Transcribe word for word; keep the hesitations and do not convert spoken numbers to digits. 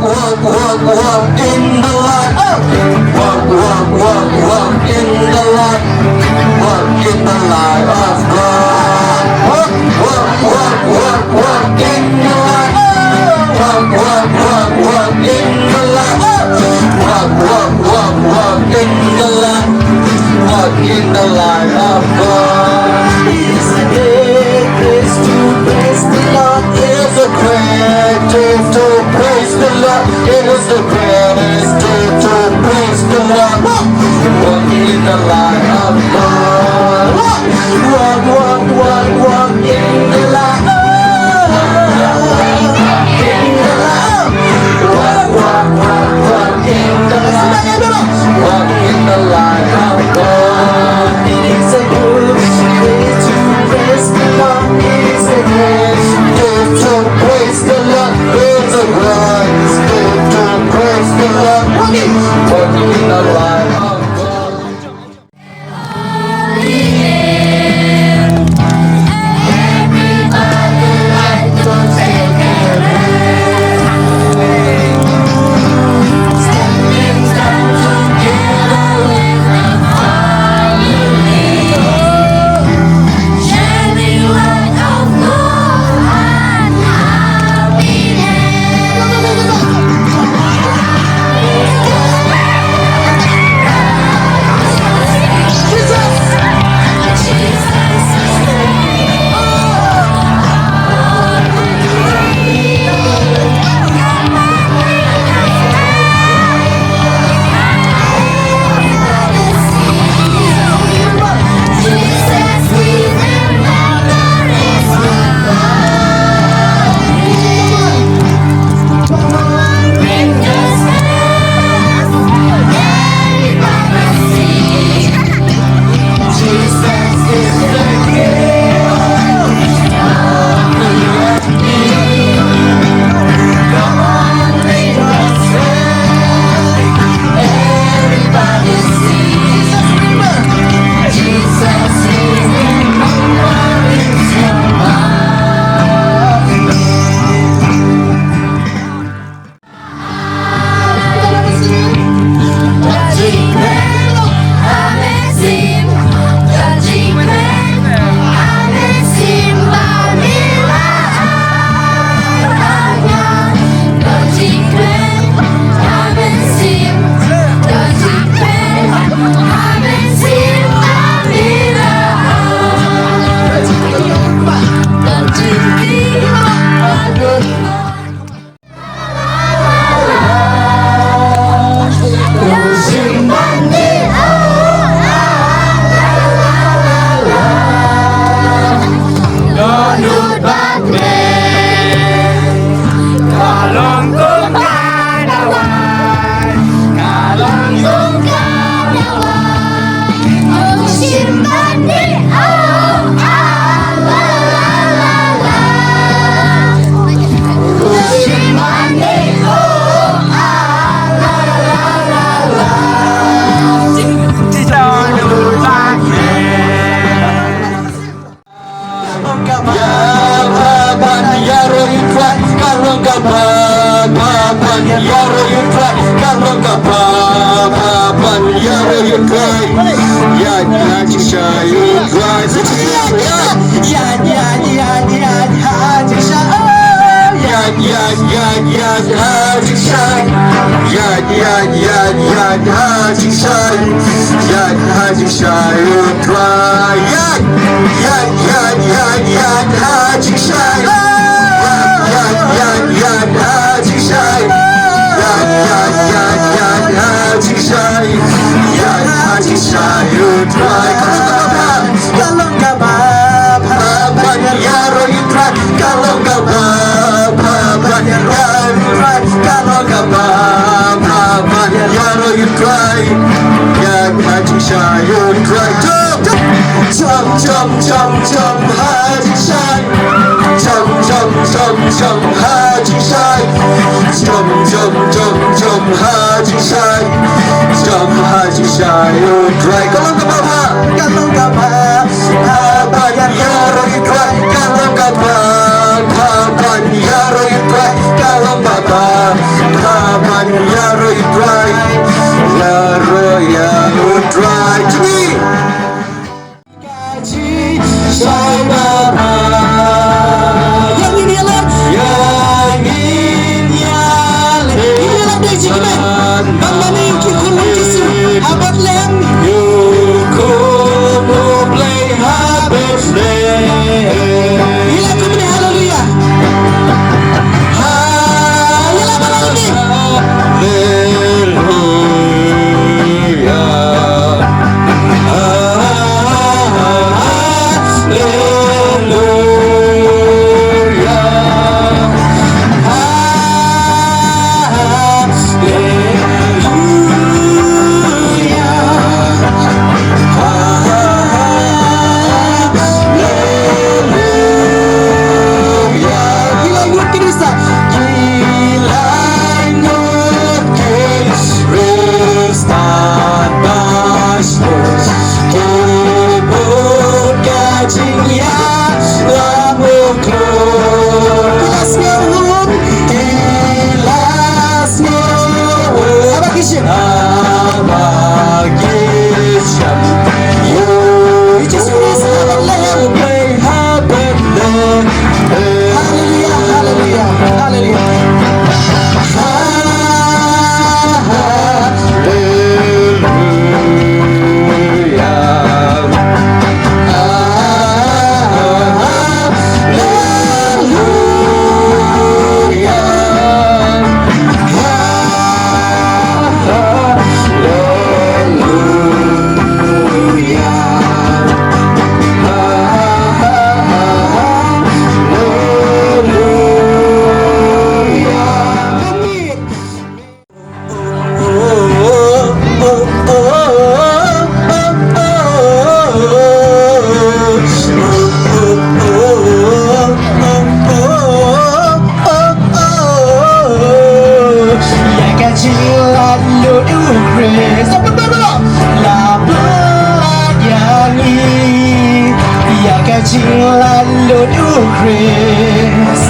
Walk, walk, walk in the light. Oh! Walk, walk, walk, walk in the light. Walk in the light of God. Walk, walk, walk, walk, walk in the light. Oh! Walk, walk, walk, walk in the light. Oh! Walk, walk, walk, walk in the light. Walk in the light of God. It's a day, praise to praise the Lord. It's a great day to praise the Lord. It is the greatest day to praise the Lord. Walk in the light of God. Walk, walk, walk, walk in the light. Walk, walk, walk, walk in the light. Walk in the light of God. It is a good day to praise the Lord. It is a good day to praise the Lord. It's a good day to praise the Lord. Walk in, walk in the light of God. Chom, chom, chom, chom, ha jingshai. Chom, chom, chom, chom, ha jingshai. Chom, chom, chom, chom, ha jingshai. Chom, ha jingshai, oh, dry. Ka long kaba bha, ka long kaba bha. Ha ban ïaroh ïa dry, ka long kaba bha. Ha ban ïaroh ïa dry, ka long kaba bha. Ha Ban ïaroh ïa u Trai, ïaroh ïa u Trai. Jingim. Ka jingshai bha. Ïa ngin ïalap. Ïa ngin ïalap. Ngin ïalap da ka jingkmen. Ban mane ïa ki khun Jisu ha Bethlehem. Ïa khun U Blei ha Bethlehem. Ngi la kumne, haleluya. Haleluya, haleluya. Haleluya. Haleluya. Haleluya. Ki lai ngut ki dei sa. Ki lai ngut ki dei sa. Ki bud ka jingïalam. Ki la sngew. Ki la sngew. Haba ki shem. Haba ki shem. Ïa U Jisu Khrist ha Bethlehem. Ha Bethlehem. Haleluya, haleluya, haleluya. Haleluya. Ïa ka jinglaitluid U Khrist. La pynlait ïa ngi. Ïa ka jinglaitluid U Khrist.